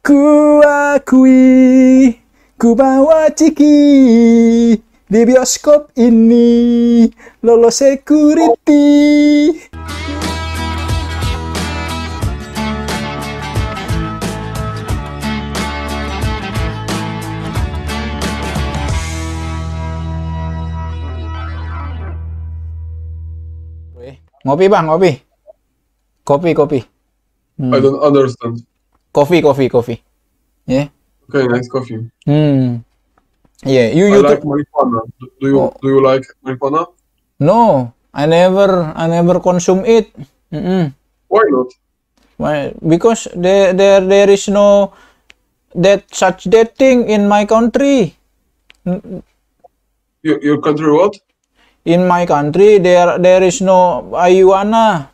Ku akui, ku bawa Ciki di bioskop ini, lolos security. Ngopi bang, ngopi. Kopi. I don't understand. Coffee. Yeah. Okay, nice coffee. Yeah, I like marijuana. Do you like marijuana? No, I never consume it. Why not? Why? Because there is no such thing in my country. Your country what? In my country there is no marijuana.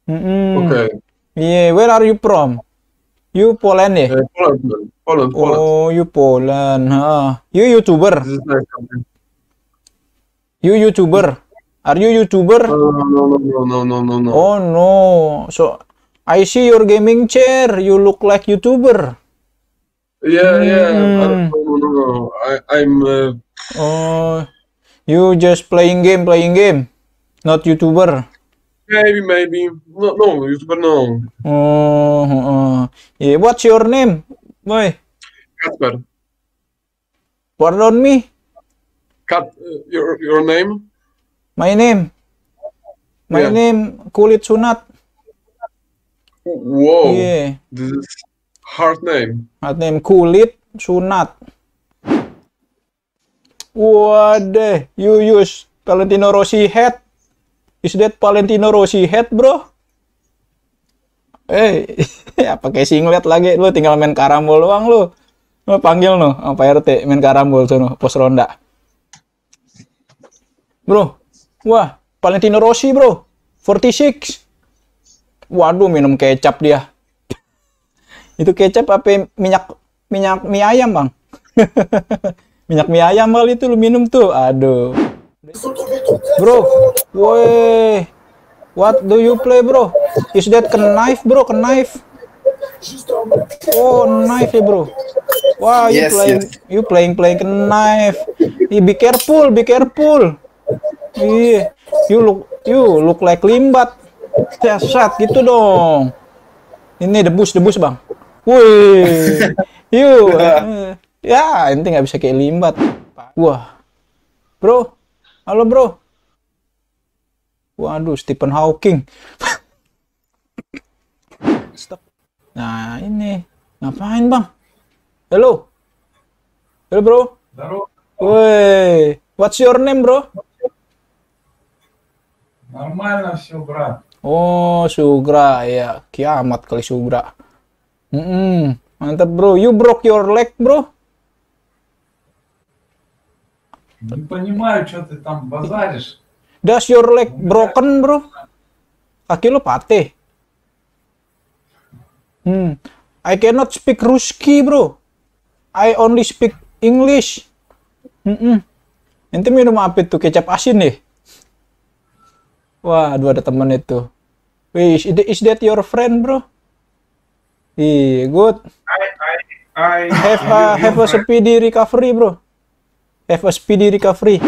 Okay. Yeah, where are you from? You Poland, eh? Poland. Oh, you Poland. You YouTuber? This is nice country. You YouTuber? Are you YouTuber? No. Oh no. So I see your gaming chair. You look like YouTuber. Yeah. No. I'm. Oh, you just playing game, not YouTuber. Maybe. No, YouTuber no. Oh, yeah. What's your name, boy? Kasper. Pardon me. Your name? My name Kulit Sunat. Whoa. Yeah. This is hard name. Hard name Kulit Sunat. Waduh, you use Valentino Rossi hat. Is that Valentino Rossi hat, bro? Ya pakai singlet lagi, lu tinggal main karambol doang lu. Lu panggil no, Pak RT main karambol sono, pos ronda. Bro, wah, Valentino Rossi, bro. 46. Waduh, minum kecap dia. Itu kecap apa minyak mie ayam, Bang? Minyak mie ayam kali itu lu minum tuh. Aduh. Bro, woi. What do you play, bro? Is that knife, bro? Knife? Oh, knife ya, bro. Wow, you playing knife. Be careful. Iya, you look like limbat. Set gitu dong. Ini debus, Bang. Wih. Ya, ente nggak bisa kayak limbat. Wah. Bro. Halo, bro. Waduh, Stephen Hawking. Stop. Nah, ini. Ngapain, Bang? Halo, bro. Halo. Woi. What's your name, bro? Нормально все, брат. Oh, Sugra. Ya, kiamat kali Sugra. Mantap, bro. You broke your leg, bro? Не понимаю, что ты там базаришь. Does your leg broken, bro? Kaki lo patah. I cannot speak Ruski, bro. I only speak English. Ente minum apa itu? Kecap asin nih? Wah, ada teman itu. Wih, is that your friend, bro? Good. Have a speedy recovery, bro. Have a speedy recovery.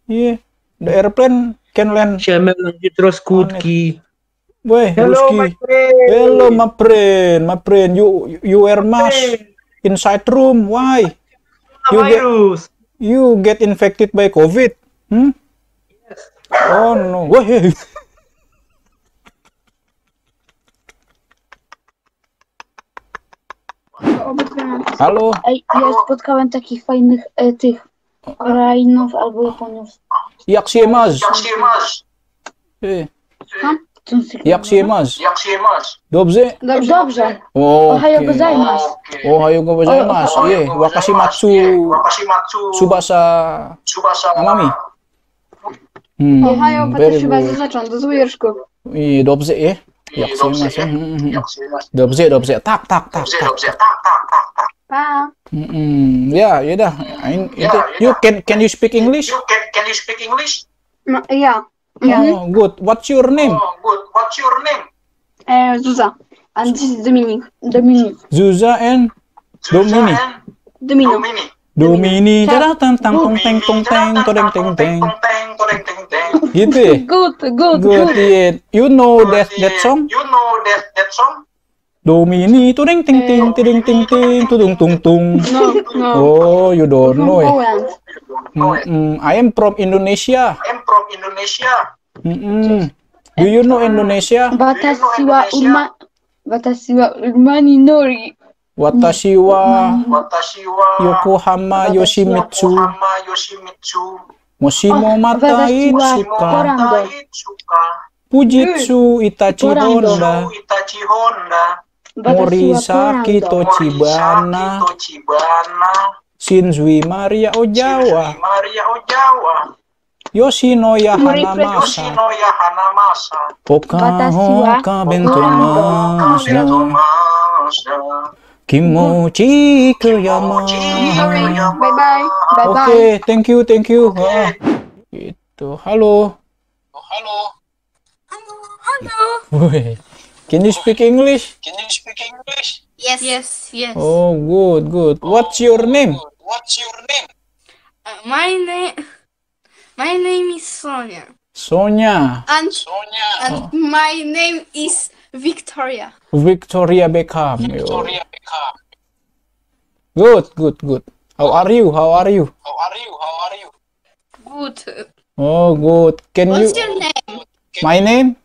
Yeah, the airplane can land. Terus kutki. Boy, Hello, Ruski. my friend. Hello, my friend. You wear mask inside room. Why? Virus. You get infected by COVID. Yes. Oh no. Why? Halo. Ja spotkałem takich fajnych tych Ukrainów albo Japonów. Jak się masz? Jak się masz? Dobrze? Dobrze. Ohayo gozaimasu. Ohayo gozaimasu. Wakashimatsu. Tsubasa. Amami. Ohayo, patrz chyba zaznaczą, do złojeszku. Dobrze, Jak się masz? Dobrze. Tak. Pa. Ya dah. You can you speak English? No, ja. Oh, good. What's your name? Zuza. And this is Dominic. Dominic. Zuza and Domini. Dominic. Domini. Tadang tang tang tong teng tong teng todeng teng teng. Gitu ya? Good. Good, yeah. You know that song? Domini, tuding ting ting, tiding ting ting, tudung tung tung. No. Oh, you don't From know. Poland. I am from Indonesia. Do you know Indonesia? Watashi wa Urmani Nori. Watashi wa Yokohama Yoshimitsu. Moshimo mata Watashi wa Itsuka. Orlando. Fujitsu Itachi Orlando. Honda. Watashi wa Morisaki Orlando. Tochibana. Shinzui Maria Ojawa. Yoshinoya Hanamasa. Oka Watashi wa Oka Bentomasa. Kimochi Koyama. Bye-bye. Oke, thank you. Gitu. Halo. Woi, can you speak English? Yes. Oh, good. What's your name? My name is Sonia. Sonia. And my name is Victoria. Victoria Beckham. Yo. Good. How are you? Good. Oh, good. Can What's you? your name? My name?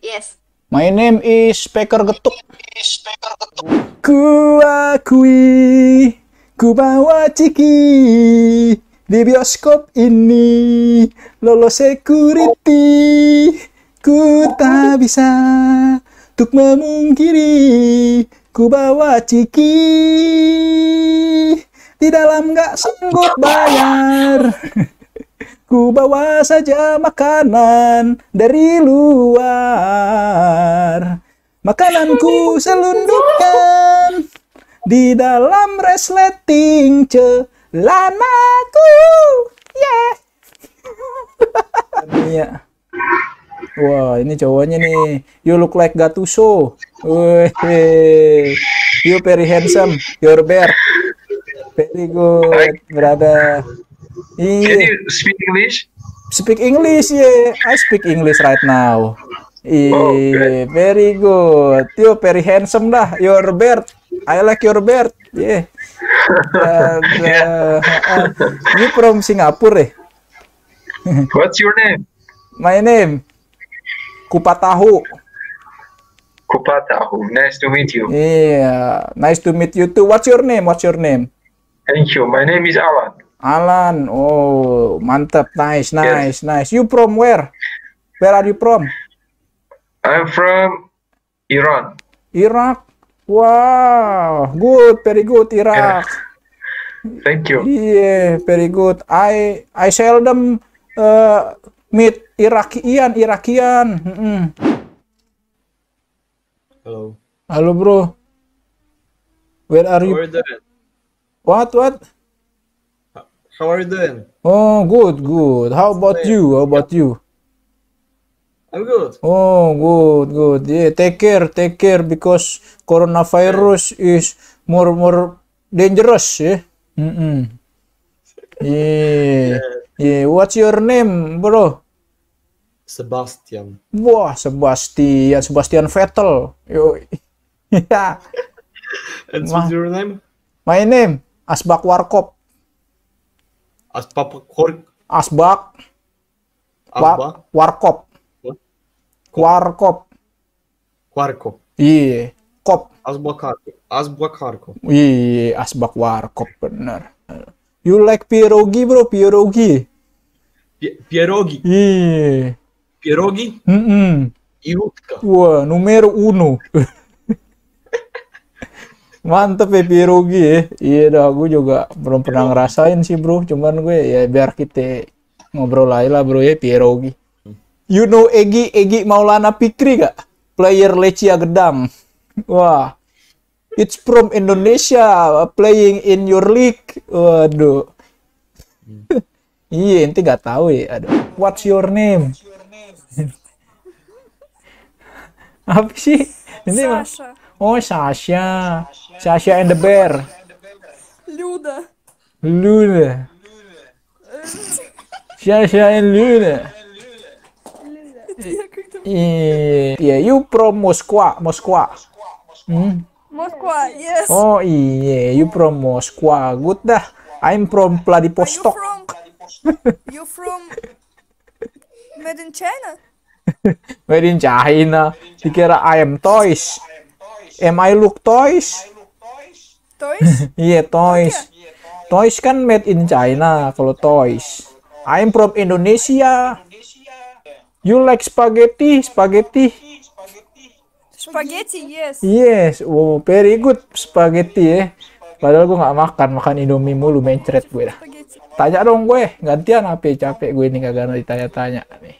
Yes. My name is Speaker Getuk. Ku akui, ku bawa Ciki di bioskop ini, lolos security. Ku tak bisa untuk memungkiri, ku bawa Ciki di dalam nggak sanggup bayar. Ku bawa saja makanan dari luar. Makananku selundupkan di dalam resleting celanaku. Yeah. Iya. Wah, ini cowoknya nih. You look like Gattuso. Wih. You very handsome. Your bear. Very good, brother. Can Iya. you speak English? Speak English, yeah. I speak English right now. Okay. Very good. You very handsome dah. Your beard. I like your beard. Yeah. You from Singapore, eh? What's your name? My name Kupatahu. Kupatahu. Nice to meet you. Yeah. Nice to meet you too. What's your name? Thank you. My name is Alan. Alan. Oh, mantap. Nice. You from where? Where are you from? I'm from Iran. Iraq. Wow, good, very good, Iraq. Thank you. Yeah, very good. I seldom meet Irakian. Hello. Halo, bro. Where are How you? are you doing? What? How are you doing? Oh, good. How about you? I'm good. Oh, good. Yeah, take care because coronavirus is more dangerous, yeah. Yeah. What's your name, bro? Sebastian. Wah, Sebastian Vettel. Yo. Yeah. And what's your name? My name Asbak Warkop. Asbak. Warkop. What? Warkop. Iya, kop. Asbak. Iya, Asbak Warkop bener. You like pierogi, bro? Pierogi. Pierogi. Iya. Pierogi? Iutka. Wah, numero uno. Mantep ya pierogi ya. Iya dah, gue juga belum pernah ngerasain sih bro. Cuman gue ya biar kita ngobrol aja lah bro ya pierogi. You know Egy Maulana Fikri gak? Player Lecia Gedang. Wah, it's from Indonesia, playing in your league. Waduh. Iya, ente gak tahu ya. Aduh. What's your name? Apa sih? Ini mah. Саша. Oh, Sasha. Sasha and the Bear. Люда. Luna. Sasha and Luna. Yeah, you from Moscow. Москва, yes. Oh iya, you from Moscow. Good dah. I'm from Vladivostok. You from Made in China? Made in China. Dikira I am toys. Am I look toys? Toys? Iya, toys. Toys kan made in China kalau toys. I'm from Indonesia. You like spaghetti? Spaghetti? Spaghetti, yes. Yes. Oh, very good spaghetti ya. Padahal gue nggak makan Indomie mulu, mencret gue dah. Spaghetti. Tanya dong gue, gantian apa capek gue ini kagak ditanya-tanya nih.